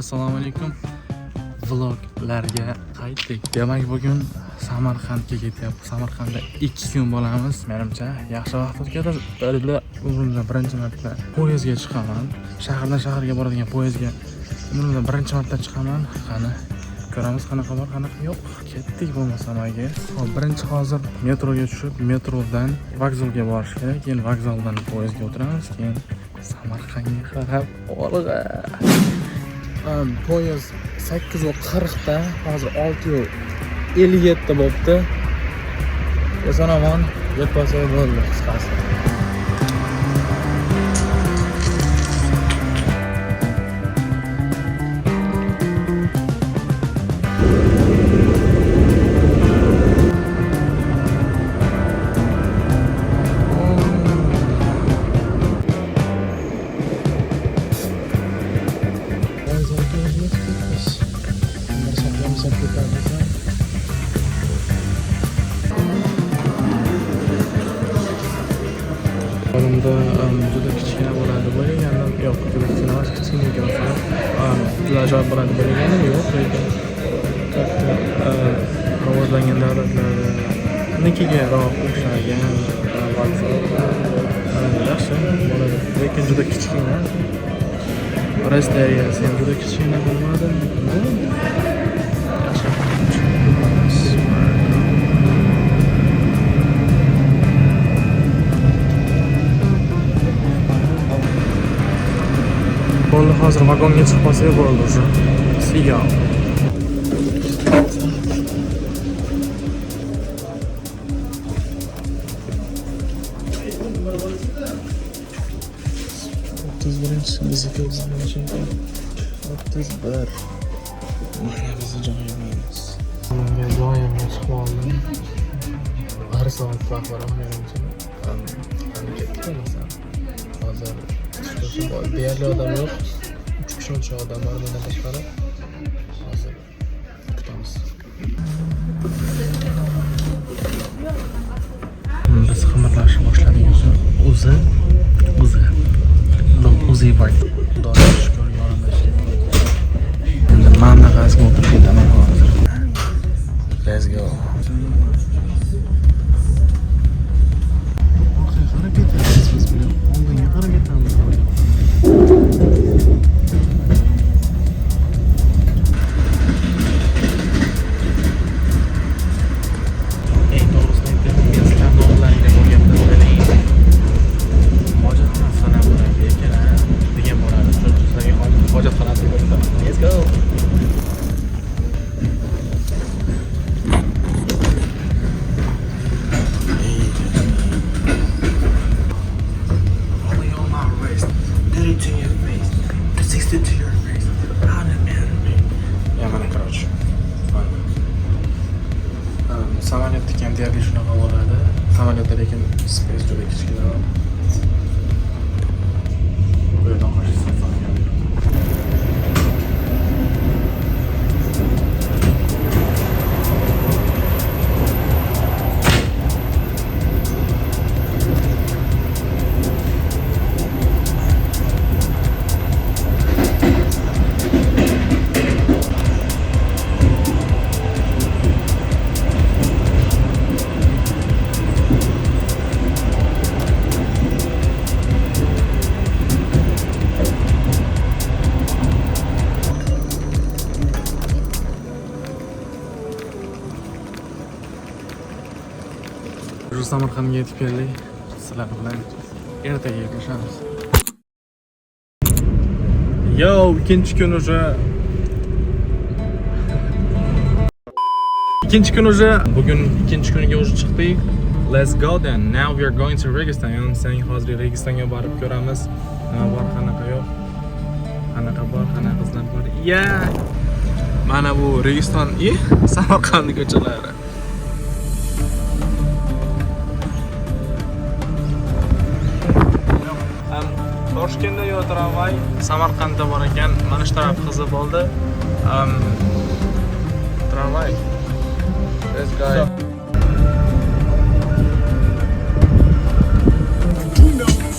Assalomu alaykum. Vloglarga qaytdik. Demak, bugun Samarqandga ketyapmiz. Samarqandda 2 kun bo'lamiz. Menimcha, yaxshi vaqt o'tkazamiz. Umrimda birinchi marta poyezdga chiqaman. Shahardan shaharga boradigan poyezdga umrimda birinchi marta chiqaman. Qani ko'ramiz, qanaqa bor, qanaqa yo'q. Ketdik bo'lmasam aka. Hop, birinchi hozir metroga tushib, metrodan vokzalga borish kerak. Keyin vokzaldan poyezdga o'tiramiz, keyin Samarqandga qarab olg'a. Poyezd 8:40 da, hozir 6:57 bo'libdi. Eson omon yetib olsak bo'ldi, qisqasi. Vokzalga o'zimiz ketmiz. Bir soat, yarim soat ketamiz. Qo'limda juda kichkina bo'ladi deb o'ylagandim. Yo'q, juda kichkina emas, kichkina masalan. Juda ajoyib bo'ladi deb o'ylagandim. Yo'q, lekin katta rivojlangan davlatlarnikigaroq o'xshagan vokzal. Yaxshi bo'ladi, lekin juda kichkina. Rest areasi ham juda kichkina bo'lmadi. Yaxshi. Bo'ldi, hozir vagonga chiqib qolsak bo'ldi уже. See ya. 31 bizniki 31. Mana bizni joyimiz. Menga joyimga chiqib oldim. Bir soat vaqt bor menimcha. Qani ketdik bo'lmasam. Hozir chiqishim bor. Deyarli odam yo'q. 3 kishimcha odam bor bundan tashqari. Hozir kutamiz. Biz qimirlashni boshladik o'zi. O'zi o'zi. O'zi bor. Xudoga shukur, yonimda. Endi mana bunaqasiga o'tirib ketaman hozir. Let's go. Orqaga qarab ketamiz biz bilan. Oldinga qarab ketamiz. Eng to'g'risini aytaymi, men sizlarni oldlaringda bo'lganimda o'ylang. Hojatxona sanab bo'ladi ekan, a, degan bo'ladi. Shuning uchun sizlarga hojatxonasini ko'rsataman. Let's go. Rolling on my wrist, 30 to your face, 60 to your face. Ya mana, короче. Mana. Samolyotniki ham deyarli shunaqa bo'ladi. Samolyotda lekin space juda kichkina. Bu yerdan qochishsa. Уже Samarqandga yetib keldik. Sizlar bilan ertaga ko'rishamiz. Yo, ikkinchi kun уже. Ikkinchi kun уже. Bugun ikkinchi kuniga уже chiqdik. Let's go then. Now we are going to Registan. You know what I'm saying? Hozir Registonga borib ko'ramiz. Nima bor, qanaqa yo'q. Qanaqa bor, qanaqa qizlar bor. Yeah. Mana bu Registon, Samarqand ko'chalari. Toshkentda yo'q tramvay, Samarqandda bor ekan. Mana shu taraf qiziq bo'ldi. Tramvay. Let's go.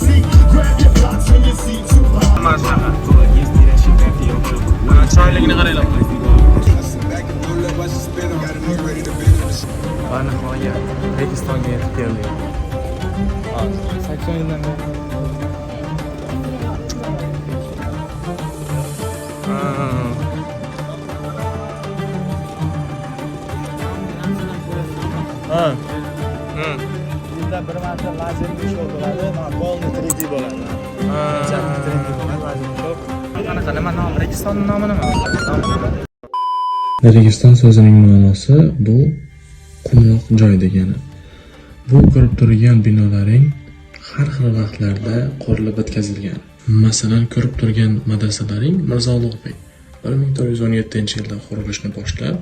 See, grab your blocks and your seats. Mana shunaqa. Mana. Ha. Yilda bir marta lazerli shou bo'ladi, mana полный 3D bo'ladi. 3D bo'ladi lazerli shou. Qanaqa, nima nom? Registonning nomi nima? Nomi nima? Registon so'zining ma'nosi bu qumloq joy degani. Bu ko'rib turgan binolaring har xil vaqtlarda qurilib bitkazilgan. Masalan, ko'rib turgan madrasalaring Mirzo Ulug'bek 1417-yilda qurilishni boshlab,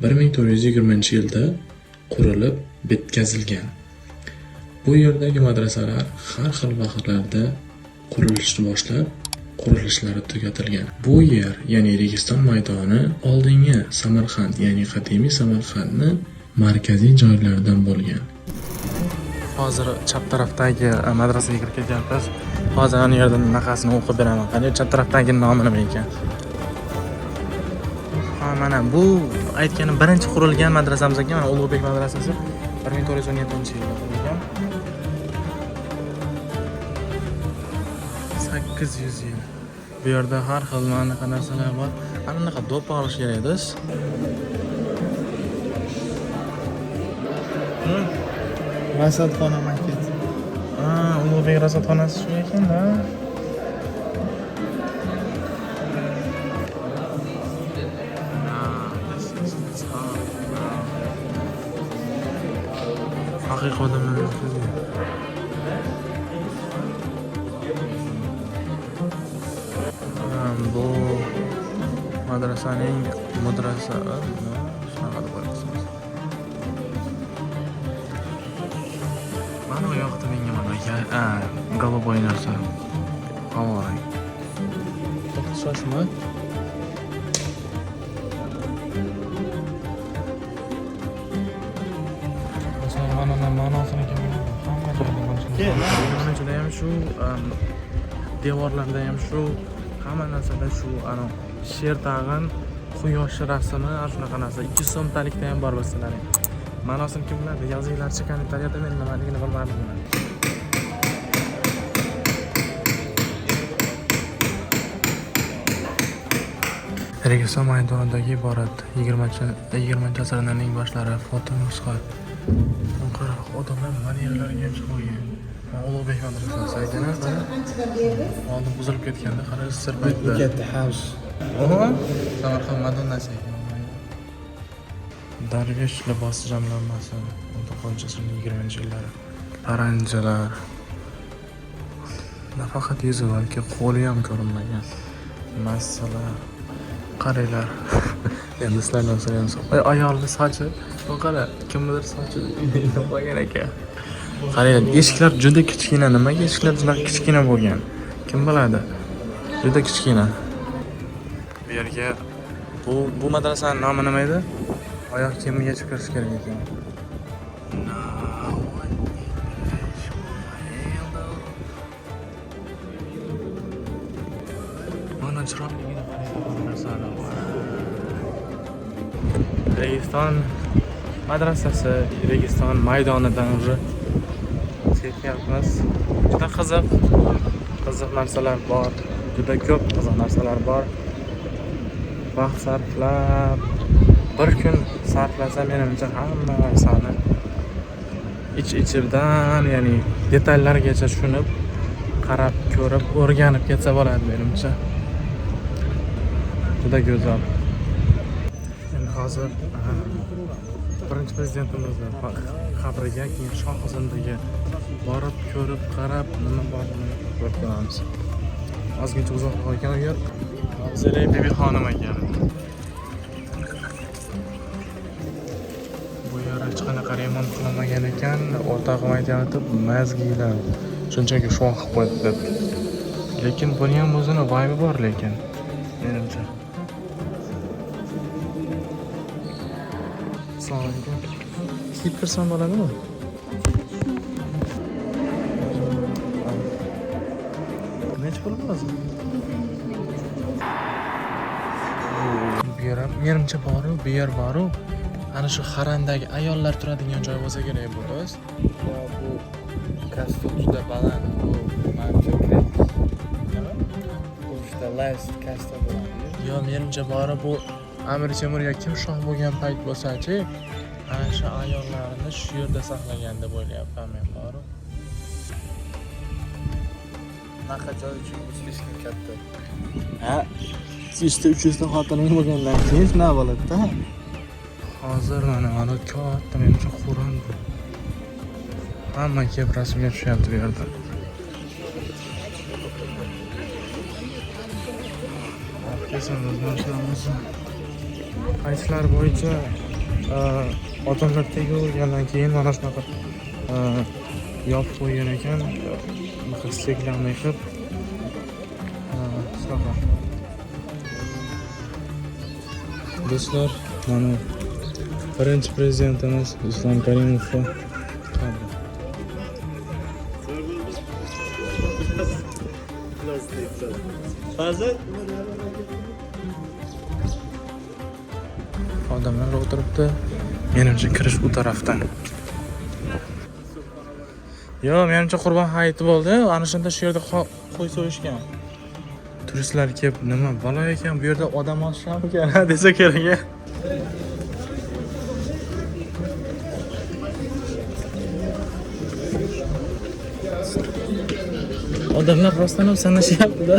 1420-yilda qurilib bitkazilgan. Bu yerdagi madrasalar har xil vaqtlarda qurilishni boshlab, qurilishlari tugatilgan. Bu yer, ya'ni Registon maydoni oldingi Samarqand, ya'ni qadimiy Samarqandni markaziy joylaridan bo'lgan. Hozir chap tarafdagi madrasaga kirib ketyapmiz. Hozir ana yerda naqasini o'qib beraman. Qani, chap tarafdagi nomi nima ekan? Ha, mana bu aytganim birinchi qurilgan madrasamiz ekan, mana Ulug'bek madrasasi 1417-yilda qurilgan. 800 yil. Bu yerda har xil mana bunaqa narsalar bor. Ana bunaqa do'ppi olish kerak edi. Rasadxona maket. Ha, Ulug'bek rasadxonasi shu ekanda. Haqiqiy odamlar yo'q. Bu madrasaning mudrasa, shunaqa deb qo'yamiz. Mana u yoqda menga mana голубой narsa. Havorang. Shoshma. Masalan, mana ma'nosini kim biladi? Hamma joyda mana shunday. Mana ichida ham shu, devorlarda ham shu, hamma narsada shu, ana sher tag'in quyosh rasmi, ana shunaqa narsa. 2 so'mtalikda ham bor bilsalaring. Ma'nosini kim biladi? Yozinglarchi kommentariyada, men nimaligini bilmadim buni. Registon maydonidagi iborat 20 asrning boshlari foto nusxa. Qara, odamlar manerlarga ham chiqib qo'ygan. Mana Ulug'bek madrasasi aytgan, oldin buzilib ketganda, qara, SSR paytida. Look at the house. Oho, Samarqand Madonnasi ekan. Darvish libosi jamlanmasi 19-asrning 20-yillari. Paranjalar. Nafaqat yuzi, balki qo'li ham ko'rinmagan. Masalan, qaranglar. Endi sizlardan so'raymiz. Oy, ayolni sochi, bu qara, kimnidir sochi qolgan ekan. Qaranglar, eshiklar juda kichkina. Nimaga eshiklar juda kichkina bo'lgan? Kim biladi? Juda kichkina. Bu yerga bu madrasaning nomi nima edi? Oyoq kiyimni yechib kirish kerak ekan. Mana chiroyligini qaranglar madrasani. Registon madrasasi, Registon maydonidan уже ketyapmiz. Juda qiziq, qiziq narsalar bor. Juda ko'p qiziq narsalar bor. Vaqt sarflab, bir kun sarflasa, menimcha hamma narsani ich-ichidan, ya'ni detallargacha tushunib, qarab, ko'rib, o'rganib ketsa bo'ladi menimcha. Juda go'zal. Endi hozir birinchi prezidentimizni qabriga, keyin Shoh Zindaga borib, ko'rib, qarab, nima borligini ko'rib ko'ramiz. Ozgincha uzoqroq ekan u yer. Mavzoley Bibi xonim ekan. Bu yer hech qanaqa remont qilinmagan ekan. O'rtog'im aytyapti, мозги lar shunchaki shoh qilib qo'yibdi deb. Lekin buni ham o'zini vibe bor lekin menimcha. Assalomu alaykum. Kiyib kirsam bo'ladimi? Necha pul bo'ladi? Bu yer ham menimcha boru, bu yer boru. Ana shu haramdagi ayollar turadigan joy bo'lsa kerak bu, do'st. Va bu castle juda baland. Bu manimcha крепость. Nima? Bu juda last castle bo'ladi. Yo, menimcha bori bu Amir Temurga kim shoh bo'lgan payt bo'lsa-chi, ana shu ayollarni shu yerda saqlagan deb o'ylayapman men bori. Bunaqa joy uchun bu слишком katta. Ha, 200 ta 300 ta xotining bo'lgandan keyin shunaqa bo'ladi-da. Hozir mana katta menimcha Qur'on bu. Hamma kelib rasmga tushyapti bu yerda. Kesamiz narsamizni. Aytishlar bo'yicha odamlar tegavergandan keyin mana shunaqa yopib qo'ygan ekan, bunaqa steklarni qilib shunaqa. Do'stlar, mana birinchi prezidentimiz Islom Karimovning qabri. Hozir Odamlar o'tiribdi. Menimcha kirish u tarafdan. Yo, menimcha Qurbon hayiti bo'ldi. Ana shunda shu yerda qo'y so'yishgan. Turistlar kelib, nima balo ekan, bu yerda odam oshisharmikan desa kerak. A. Odamlar rostdan ham sanashyapti-da.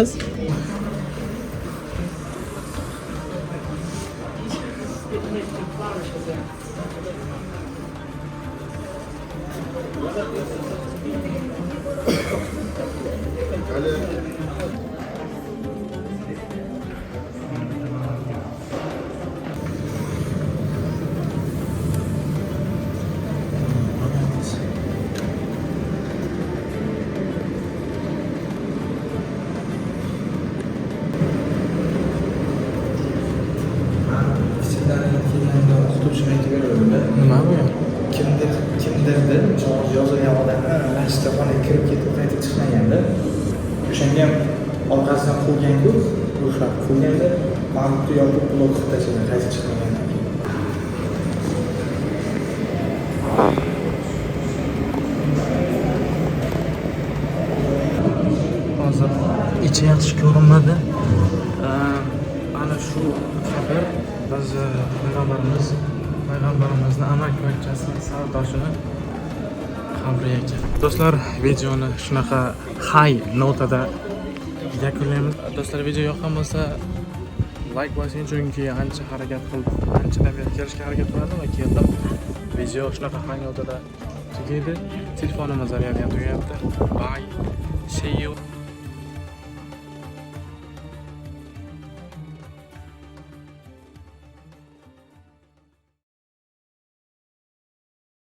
Nima bu? Kimdir kimdirdi, misol yozilgan odamni masjidga xonaga kirib ketib qaytib chiqmaganda, o'shanga ham orqasidan quvgan-ku, ruhlar quvganda bankni yopib blok qilib tashlagan qaytib chiqmagandan keyin. Hozir ichi yaxshi ko'rinmadi. Ana shu qabr biz payg'ambarimizni amakivachchasi sardoshini qabri ekan. Do'stlar, videoni shunaqa high notada yakunlaymiz. Do'stlar, video yoqqan bo'lsa like bosing, chunki ancha harakat qildim, anchadan beri kelishga harakat qiladim va keldim. Video shunaqa high notada tugaydi. Telefonimiz zaryadi ham tugayapti. Bye. See you.